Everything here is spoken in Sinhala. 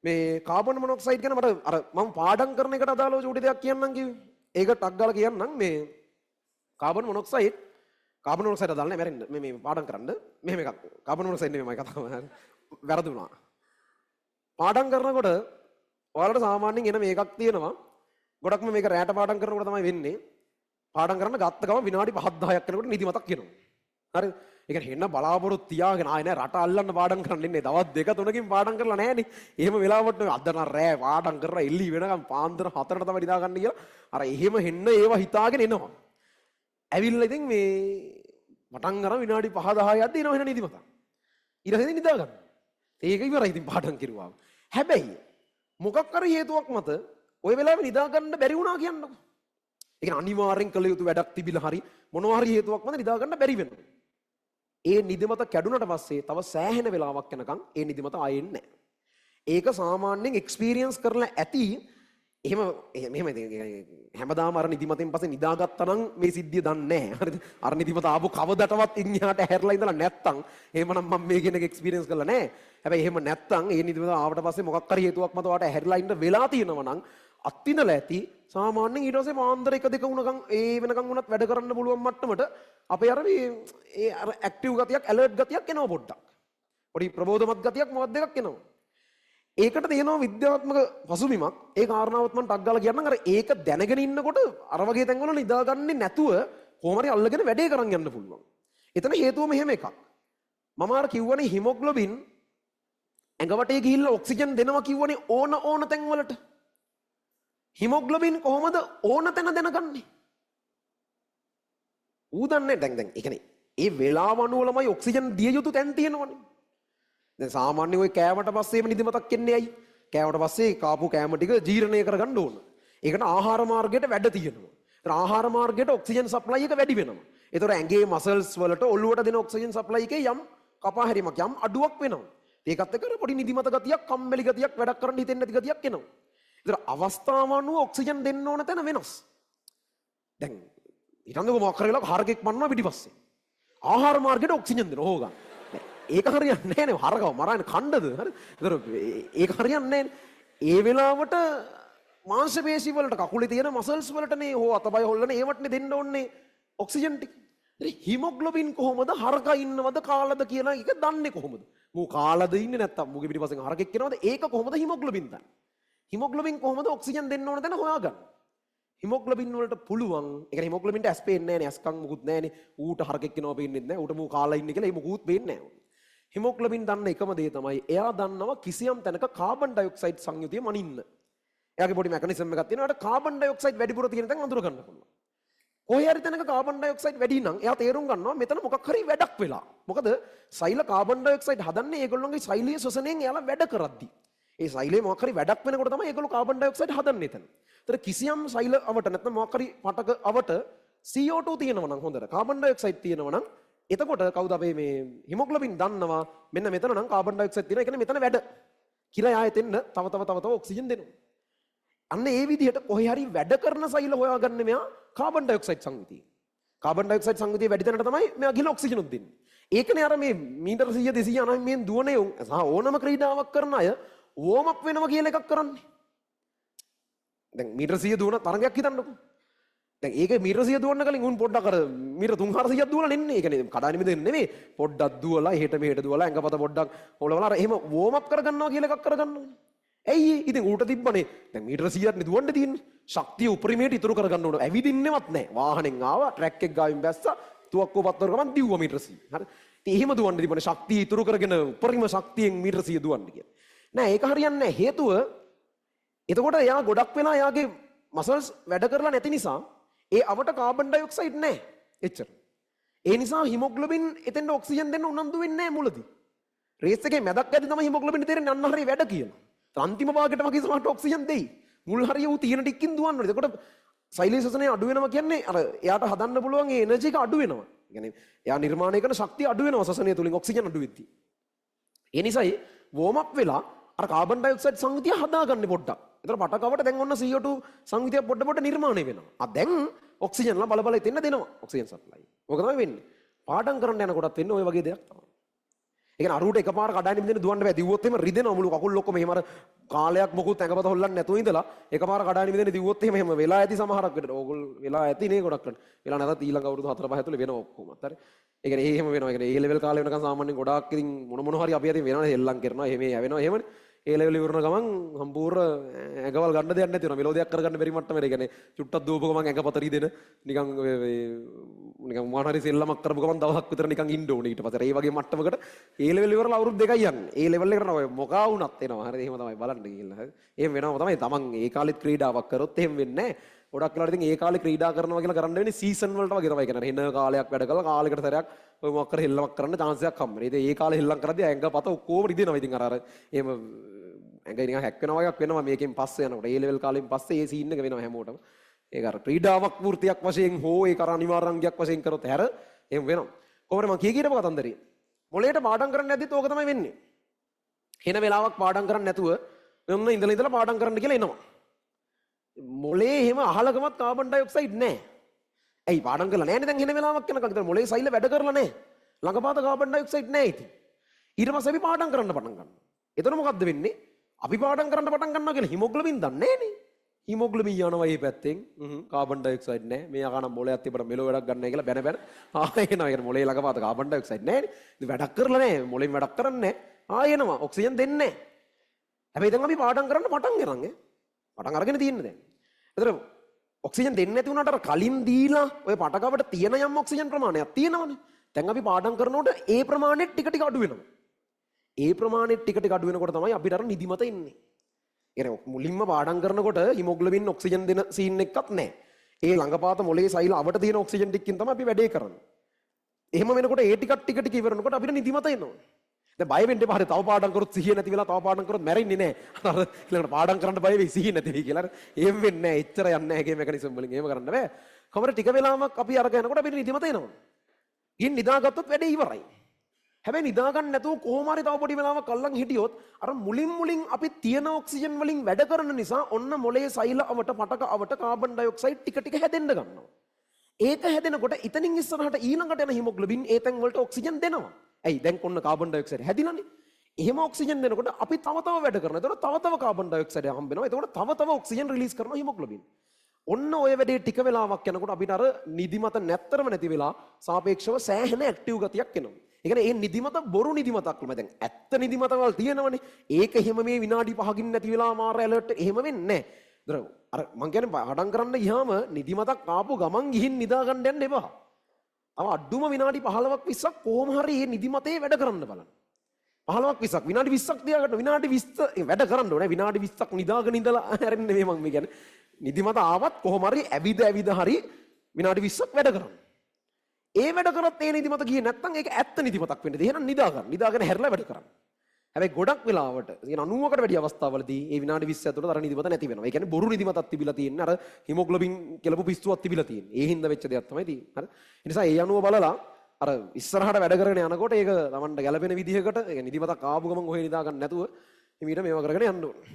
මේ කාබන් මොනොක්සයිඩ් ගැන මට අර මම පාඩම් කරන එකට අදාළව චූටි දෙයක් කියන්නම් කිව්වේ. ඒක ටක් ගාලා කියන්නම්. මේ කාබන් මොනොක්සයිඩ්, කාබන් මොනොක්සයිඩ් අදාළ නෑ, මැරෙන්න. මේ මේ පාඩම් කරන්න මෙහෙම එකක්. කාබන් මොනොක්සයිඩ් නෙමෙයි, මම කතාව වැරදුනා. පාඩම් කරනකොට ඔයාලට සාමාන්‍යයෙන් එන මේකක් තියෙනවා. ගොඩක්ම මේක රැට පාඩම් කරනකොට තමයි වෙන්නේ. පාඩම් කරන්න ගත්ත ගමන් විනාඩි 5 10ක් යනකොට නිදිමතක් එනවා. හරිද? ඒ කියන්නේ එන්න බලාපොරොත්තු තියාගෙන ආයේ නෑ, රට අල්ලන්න පාඩම් කරන්න ඉන්නේ. දවස් දෙක තුනකින් පාඩම් කරලා නෑනේ. එහෙම වෙලාවට නෙවෙයි. අද නම් රෑ පාඩම් කරලා එල්ලි වෙනකම් පාන්දර 4ට තමයි නිදාගන්න කියලා අර එහෙම හෙන්න ඒවා හිතාගෙන එනවා. ඇවිල්ලා ඉතින් මේ පටන් අරන් විනාඩි 5 10 යද්දි එනවා එන නිදිමතක්. ඊට පස්සේ නිදා ගන්නවා. ඒක ඉවරයි ඉතින් පාඩම් කිරුවාම. හැබැයි මොකක් හරි හේතුවක් මත ඔය වෙලාවේ නිදා ගන්න බැරි වුණා කියන්නකෝ. ඒ කියන්නේ අනිවාර්යෙන් කළ යුතු වැඩක් තිබිලා හරි මොනවා හරි හේතුවක් මත නිදා ගන්න බැරි වෙනවා. ඒ නිදිමත කැඩුනට පස්සේ තව සෑහෙන වෙලාවක් යනකම් ඒ නිදිමත ආයෙ එන්නේ නැහැ. ඒක සාමාන්‍යයෙන් එක්ස්පීරියන්ස් කරලා ඇති. එහෙම මෙහෙම ඉතින් හැමදාම අර නිදිමතෙන් පස්සේ නිදාගත්තා නම් මේ සිද්ධිය දන්නේ නැහැ. හරිද? අර නිදිමත ආපු කවදටවත් ඉන් එහාට ඇහැරලා ඉඳලා නැත්තම් එහෙමනම් මම මේ කියන එක එක්ස්පීරියන්ස් කරලා නැහැ. හැබැයි එහෙම නැත්තම් ඒ නිදිමත ආවට පස්සේ මොකක් හරි හේතුවක් මත ඔයාට ඇහැරිලා ඉන්න වෙලා තියෙනවා නම් අත්විඳලා ඇති. සාමාන්‍යයෙන් ඊට පස්සේ පාන්දර 1 2 වුණකම් ඒ වෙනකම් වුණත් වැඩ කරන්න පුළුවන් මට්ටමට අපේ අර මේ ඒ අර ඇක්ටිව් ගතියක්, ඇලර්ට් ගතියක් එනවා පොඩ්ඩක්. පොඩි ප්‍රබෝධමත් ගතියක් මොකක්ද එකක් එනවා. ඒකට තියෙනවා විද්‍යාත්මක පසුබිමක්. ඒ කාරණාවත් මම ටක් ගාලා කියන්නම්. අර ඒක දැනගෙන ඉන්නකොට අර වගේ තැන්වල නිදාගන්නේ නැතුව කොහොම හරි අල්ලගෙන වැඩේ කරන් යන්න පුළුවන්. එතන හේතුව මෙහෙම එකක්. මම අර කිව්වනේ හිමොග්ලොබින් ඇඟ වටේ ගිහිල්ලා ඔක්සිජන් දෙනවා කිව්වනේ ඕන ඕන තැන් වලට. හිමොග්ලොබින් කොහොමද ඕන තැන දැනගන්නේ? ඌ දන්නේ දැන් දැන් ඒ කියන්නේ ඒ වෙලාව අනුව ළමයි ඔක්සිජන් දිය යුතු තැන් තියෙනවනේ. දැන් සාමාන්‍යයෙන් ඔය කෑමට පස්සේම නිදිමතක් එන්නේ ඇයි? කෑමට පස්සේ කාපු කෑම ටික ජීර්ණය කරගන්න ඕන. ඒකට ආහාර මාර්ගයට වැඩ තියෙනවා. ඒතර ආහාර මාර්ගයට ඔක්සිජන් සප්ලයි එක වැඩි වෙනවා. ඒතර ඇඟේ මසල්ස් වලට ඔළුවට දෙන ඔක්සිජන් සප්ලයි එකේ යම් කපා හැරීමක්, යම් අඩුවක් වෙනවා. ඒකත් එක්ක පොඩි නිදිමත ගතියක්, කම්මැලි ගතියක්, වැඩක් කරන්න හිතෙන්නේ නැති ගතියක් එනවා. ඒතර අවස්ථාව අනුව ඔක්සිජන් දෙන්න ඕන තැන වෙනස්. දැන් හිතන්නකෝ මොකක් හරි වෙලාවක හරකෙක් මරනවා පිටිපස්සේ. ආහාර මාර්ගයට ඔක්සිජන් දෙනවා හොගා. ඒක හරියන්නේ නැහැ නේ, හරකව මරාගෙන කණ්ඩද? හරි. ඒතර ඒක හරියන්නේ නැහැ. ඒ වෙලාවට මාංශ පේශි වලට, කකුලේ තියෙන මසල්ස් වලටනේ හෝ අතපය හොල්ලන ඒවටනේ දෙන්න ඕනේ ඔක්සිජන් ටික. ඉතින් හිමොග්ලොබින් කොහොමද හරකා ඉන්නවද කාලද කියලා එක දන්නේ කොහොමද? මූ කාලද ඉන්නේ නැත්තම් මූගේ පිටිපස්සෙන් හරකෙක් එනවද? ඒක කොහොමද හිමොග්ලොබින් දන්නේ? හිමොග්ලොබින් කොහොමද ඔක්සිජන් දෙන්න ඕන තැන හොයාගන්නේ? හිමොග්ලොබින් වලට පුළුවන්, ඒ කියන්නේ හිමොග්ලොබින්ට ඇස් පේන්නේ නෑනේ, ඇස් කන් මුකුත් නෑනේ. ඌට හරකෙක් එනවා පේන්නෙත් නෑ. ඌට මූ කාලා ඉන්නේ කියලා ඒ මුකුත් පේන්නේ නෑ. හිමොග්ලොබින් දන්න එකම දේ තමයි එයා දන්නවා කිසියම් තැනක කාබන් ඩයොක්සයිඩ් සංයුතිය මනින්න. එයාගේ පොඩි මෙකනිසම් එකක් තියෙනවා. එයාට කාබන් ඩයොක්සයිඩ් වැඩිපුර තියෙන තැන් අඳුර ගන්න පුළුවන්. කොහේ හරි තැනක කාබන් ඩයොක්සයිඩ් වැඩි නම් එයා තේරුම් ගන්නවා මෙතන මොකක් හරි වැඩක් වෙලා. මොකද සෛල කාබන් ඩයොක්සයිඩ් හදන්නේ ඒගොල්ලොන්ගේ සෛලීය ශ්වසනයෙන් එයාලා වැඩ කරද්දි. ඒ සෛලයේ මොකක් හරි වැඩක් වෙනකොට තමයි ඒගොල්ලෝ කාබන් ඩයොක්සයිඩ් හදන්නේ එතන. ඒතර කිසියම් සෛල අවට නැත්නම් මොකක් හරි පටක අවට CO2 තියෙනවා නම්, හොඳට කාබන් ඩයොක්සයිඩ් තියෙනවා නම්, එතකොට කවුද අපේ මේ හිමොග්ලොබින් දන්නවා මෙන්න මෙතන නම් කාබන් ඩයොක්සයිඩ් තියෙනවා, ඒ කියන්නේ මෙතන වැඩ කියලා එයා එතෙන්න තව තව තව තව ඔක්සිජන් දෙනවා. අන්න ඒ විදිහට කොහේ හරි වැඩ කරන සෛල හොයාගන්න මෙයා කාබන් ඩයොක්සයිඩ් සංයුතිය. කාබන් ඩයොක්සයිඩ් සංයුතිය වැඩි තැනට තමයි මෙයා ගිහලා ඔක්සිජන් උත් දෙන්නේ. ඒකනේ අර මේ මීටර 100 200 අනම්මෙන් දුවන උන් සහ ඕනම ක්‍රීඩාවක් කරන අය වෝම් අප් වෙනවා කියලා එකක් කරන්නේ. දැන් මීටර 100 දුවන තරගයක් හිතන්නකෝ. දැන් ඒක මීටර 100 දුවන්න කලින් උන් පොඩ්ඩක් අර මීටර 3 400ක් දුවලා එන්නේ. ඒ කියන්නේ කඩානිම දෙන්නේ නෙමෙයි. පොඩ්ඩක් දුවලා එහෙට මෙහෙට දුවලා ඇඟපත පොඩ්ඩක් හොලවලා අර එහෙම වෝම් අප් කරගන්නවා කියලා එකක් කරගන්නවා. ඇයි ඒ? ඉතින් ඌට තිබ්බනේ දැන් මීටර 100ක් නේ දුවන්න තියෙන්නේ. ශක්තිය උපරිමයට ඉතුරු කරගන්න ඕන. ඇවිදින්නෙවත් නෑ. වාහනෙන් ආවා, ට්‍රැක් එක ගාවින් බැස්සා, තුවක්කුව පත්වර ගමන් දිව්වා මීටර 100. හරි. ඉතින් එහෙම දුවන්න තිබ්බනේ ශක්තිය ඉතුරු කරගෙන උපරිම ශක්තියෙන් මීටර 100 දුවන්න කියලා. නෑ, ඒක හරියන්නේ නෑ. හේතුව එතකොට එයා ගොඩක් වෙලා එයාගේ මසල්ස් වැඩ කරලා නැති නිසා ඒ අවට කාබන් ඩයොක්සයිඩ් නෑ එච්චර. ඒ නිසා හිමොග්ලොබින් එතෙන්ට ඔක්සිජන් දෙන්න උනන්දු වෙන්නේ නෑ මුලදී. රේස් එකේ මැදක් ඇද්දි තමයි හිමොග්ලොබින් තේරෙන්නේ අන්න හරිය වැඩ කියලා. අන්තිම භාගයට වගේ සමහරට ඔක්සිජන් දෙයි. මුල් හරිය ඌ තියෙන ටිකකින් දුවන්න ඕනේ. එතකොට සෛලීය ශ්වසනය අඩු වෙනවා කියන්නේ අර එයාට හදන්න පුළුවන් ඒ එනර්ජි එක අඩු වෙනවා. ඒ කියන්නේ එයා නිර්මාණය කරන ශක්තිය අඩු වෙනවා ශ්වසනය තුලින් ඔක්සිජන් අඩු වෙද්දී. ඒ නිසායි වෝම් අප් වෙලා අර කාබන් ඩයොක්සයිඩ් සංයුතිය හදාගන්නේ පොඩ්ඩක්. ඒතර පටකවට දැන් ඔන්න CO2 සංයුතිය පොඩ පොඩ නිර්මාණය වෙනවා. ආ දැන් ඔක්සිජන් ලා බල බල එතෙන්න දෙනවා ඔක්සිජන් සප්ලයි. ඕක තමයි වෙන්නේ. පාඩම් කරන්න යනකොටත් වෙන්නේ ඔය වගේ දෙයක් තමයි. ඒ ඒ කියන්නේ අරුවට එකපාර කඩාගෙන බින්දෙන දුවන්න බෑ. දිව්වොත් එහෙම රිදෙනවා මුළු කකුල් ඔක්කොම. එහෙම අර කාලයක් මොකුත් ඇඟපත හොල්ලන්නේ නැතුව ඉඳලා එකපාර කඩාගෙන බින්දෙන දිව්වොත් එහෙම එහෙම වෙලා ඇති සමහරක් වෙලට. ඕගොල්ලෝ වෙලා ඇති නේ ගොඩක් වෙලට. වෙලා නැතත් ඊළඟ අවුරුදු 4 5 ඇතුලේ වෙනවා ඔක්කොමත්. හරි. ඒ කියන්නේ එහෙම වෙනවා. ඒ කියන්නේ ඒ ලෙවල් කාලේ වෙනකන් සාමාන්‍යයෙන් ගොඩාක් ඉතින් මොන මොන හරි අපි අතින් වෙනවනේ, හෙල්ලම් කරනවා, එහෙම යවෙනවා එහෙමනේ. ඒ ලෙවල් ඉවරන ගමන් සම්පූර්ණ ඇඟවල් ගන්න දෙයක් නැති වෙනවා. මෙලෝ දෙයක් කරගන්න බැරි මට්ටමට. ඒ කියන්නේ චුට්ටක් දුවපු ගමන් ඇඟපත රිදෙන නිකන් නිකන් මොන හරි සෙල්ලමක් කරපු ගමන් දවසක් විතර නිකන් ඉන්න ඕනේ ඊට පස්සේ. ඒ වගේ මට්ටමකට ඒ ලෙවල් ඉවරලා අවුරුදු දෙකයි යන්නේ. ඒ ලෙවල් එකට ඔය මොකා වුණත් එනවා. හරි, එහෙම තමයි බලන්න ගිහිල්ලා. හරි. එහෙම වෙනවම තමයි. තමන් ඒ කාලෙත් ක්‍රීඩාවක් කරොත් එහෙම වෙන්නේ නැහැ. ගොඩක් වෙලාවට ඉතින් ඒ කාලේ ක්‍රීඩා කරනවා කියලා කරන්න වෙන්නේ සීසන් වලට වගේ තමයි. කියන්නේ එන කාලයක් වැඩ කරලා කාලයකට සැරයක් ඔය මොකක් කර හෙල්ලමක් කරන්න චාන්ස් එකක් හම්බ වෙනවා. ඉතින් ඒ කාලේ හෙල්ලම් කරද්දී ඇඟපත ඔක්කොම රිදෙනවා. ඉතින් අර අර එහෙම ඇඟ නිකන් හැක් වෙනවා වගේක් වෙනවා මේකෙන් පස්සේ යනකොට. ඒ ලෙවල් කාලෙන් පස්සේ ඒ සීන් එක වෙනවා හැමෝටම. ඒක අර ක්‍රීඩාවක් වෘත්තියක් වශයෙන් හෝ ඒක අර අනිවාර්ය අංගයක් වශයෙන් කරොත් හැර එහෙම වෙනවා. කොහොමද මං කිය කියනව කතන්දරේ. මොලේට පාඩම් කරන්න යද්දිත් ඕක තමයි වෙන්නේ. එන වෙලාවක් පාඩම් කරන්න නැතුව ඔන්න ඉඳලා ඉඳලා පාඩම් කරන්න කියලා එනවා. මොලේ එහෙම අහලකමත් කාබන් ඩයොක්සයිඩ් නෑ. ඇයි පාඩම් කරලා නෑනේ දැන් එන වෙලාවක් යනකම්. ඒතර මොලේ සෛල වැඩ කරලා නෑ. ළඟපාත කාබන් ඩයොක්සයිඩ් නෑ ඉතින්. ඊට පස්සේ අපි පාඩම් කරන්න පටන් ගන්නවා. එතන මොකද්ද වෙන්නේ? අපි පාඩම් කරන්න පටන් ගන්නවා කියලා හිමොග්ලොබින් දන්නේ නෑනේ. හිමොග්ලොබින් යනවා මේ පැත්තෙන්. කාබන් ඩයොක්සයිඩ් නෑ. මේ අකනම් මොලයක් තිබ්බට මෙලෝ වැඩක් ගන්න නෑ කියලා බැන බැන ආයෙ එනවා. ඒ කියන්නේ මොලේ ළඟපාත කාබන් ඩයොක්සයිඩ් නෑනේ. ඉතින් වැඩක් කරලා නෑ. මොලෙන් වැඩක් කරන්නේ නෑ. ආයෙ එනවා. ඔක්සිජන් දෙන්නේ නෑ. හැබැයි දැන් අපි පාඩම් කරන්න පටන් ගන්න ඈ. පටන් අරගෙන තියෙන්නේ දැන්. ඒතර ඔක්සිජන් දෙන්නේ නැති වුණාට අර කලින් දීලා ඔය පටකවට තියෙන යම් ඔක්සිජන් ප්‍රමාණයක් තියෙනවනේ. දැන් අපි පාඩම් කරනකොට ඒ ප්‍රමාණය ටික ටික අඩු වෙනවා. ඒ ප්‍රමාණය ටික ටික අඩු වෙනකොට තමයි අපිට අර නිදිමත එන්නේ. ඒ කියන්නේ මුලින්ම පාඩම් කරනකොට හිමොග්ලොබින් ඔක්සිජන් දෙන සීන් එකක් නැහැ. ඒ ළඟපාත මොලේ සෛල අවට තියෙන ඔක්සිජන් ටිකකින් තමයි අපි වැඩේ කරන්නේ. එහෙම වෙනකොට ඒ ටිකක් ටික ටික ඉවර වෙනකොට අපිට නිදිමත එනවා. දැන් බය වෙන්න එපා. හරි තව පාඩම් කරොත් සිහිය නැති වෙලා තව පාඩම් කරොත් මැරෙන්නේ නෑ. අර ඊළඟට පාඩම් කරන්න බය වෙයි සිහිය නැති වෙයි කියලා. අර එහෙම වෙන්නේ නෑ. එච්චර යන්නේ නෑ ඒකේ මෙකනිසම් වලින්. එහෙම කරන්න බෑ. කොහොමද ටික වෙලාවක් අපි අරගෙන යනකොට අපිට නිදිමත එනවා. ගිහින් නිදාගත්තොත් වැඩේ ඉවරයි. හැබැයි නිදා ගන්න නැතුව කොහොම හරි තව පොඩි වෙලාවක් අල්ලන් හිටියොත් අර මුලින් මුලින් අපි තියෙන ඔක්සිජන් වලින් වැඩ කරන නිසා ඔන්න මොලේ සෛල අවට පටක අවට කාබන් ඩයොක්සයිඩ් ටික ටික හැදෙන්න ගන්නවා. ඒක හැදෙනකොට ඉතනින් ඉස්සරහට ඊළඟට එන හිමොග්ලොබින් ඒ තැන් වලට ඔක්සිජන් දෙනවා. ඇයි දැන් ඔන්න කාබන් ඩයොක්සයිඩ් හැදිලානේ. එහෙම ඔක්සිජන් දෙනකොට අපි තව තව වැඩ කරනවා. එතකොට තව තව කාබන් ඩයොක්සයිඩ් හම්බ වෙනවා. එතකොට තව තව ඔක්සිජන් රිලීස් කරනවා හිමොග්ලොබින්. ඔන්න ඔය වැඩේ ටික වෙලාවක් යනකොට අපිට අර නිදිමත නැත්තරම නැති වෙලා සාපේක්ෂව සෑහෙන ඇක්ටිව් ගතියක් එනවා. ඒ කියන්නේ ඒ නිදිමත බොරු නිදිමතක් නෙමෙයි. දැන් ඇත්ත නිදිමතවල් තියෙනවනේ. ඒක එහෙම මේ විනාඩි 5කින් නැති වෙලා මාර ඇලර්ට් එහෙම වෙන්නේ නැහැ. ඒතර අර මං කියන්නේ පාඩම් කරන්න ගියාම නිදිමතක් ආපු ගමන් ගිහින් නිදා ගන්න යන්න එපා. තව අඩුම විනාඩි 15ක් 20ක් කොහොම හරි මේ නිදිමතේ වැඩ කරන්න බලන්න. 15ක් 20ක් විනාඩි 20ක් තියාගන්න විනාඩි 20 වැඩ කරන්න ඕනේ. විනාඩි 20ක් නිදාගෙන ඉඳලා හැරෙන්න නෙමෙයි මං මේ කියන්නේ. නිදිමත ආවත් කොහොම හරි ඇවිද ඇවිද හරි විනාඩි 20ක් වැඩ කරන්න. ඒ වැඩ කරත් ඒ නිදිමත ගියේ නැත්නම් ඒක ඇත්ත නිදිමතක් වෙන්න. එහෙනම් නිදා ගන්න. නිදාගෙන හැරිලා වැඩ කරන්න. හැබැයි ගොඩක් වෙලාවට කියන 90කට වැඩි අවස්ථාවලදී ඒ විනාඩි 20 ඇතුළත අර නිදිමත නැති වෙනවා. ඒ කියන්නේ බොරු නිදිමතක් තිබිලා තියෙන්නේ. අර හිමොග්ලොබින් කියලාපු පිස්සුවක් තිබිලා තියෙන්නේ. ඒ හින්දා වෙච්ච දෙයක් තමයි තියෙන්නේ. හරි. ඒ නිසා ඒ අනුව බලලා අර ඉස්සරහට වැඩ කරගෙන යනකොට ඒක තමන්ට ගැළපෙන විදිහකට ඒ කියන්නේ නිදිමතක් ආපු ගමන් ඔහේ නිදා ගන්න නැතුව හිමීට මේවා කරගෙන යන්න ඕනේ.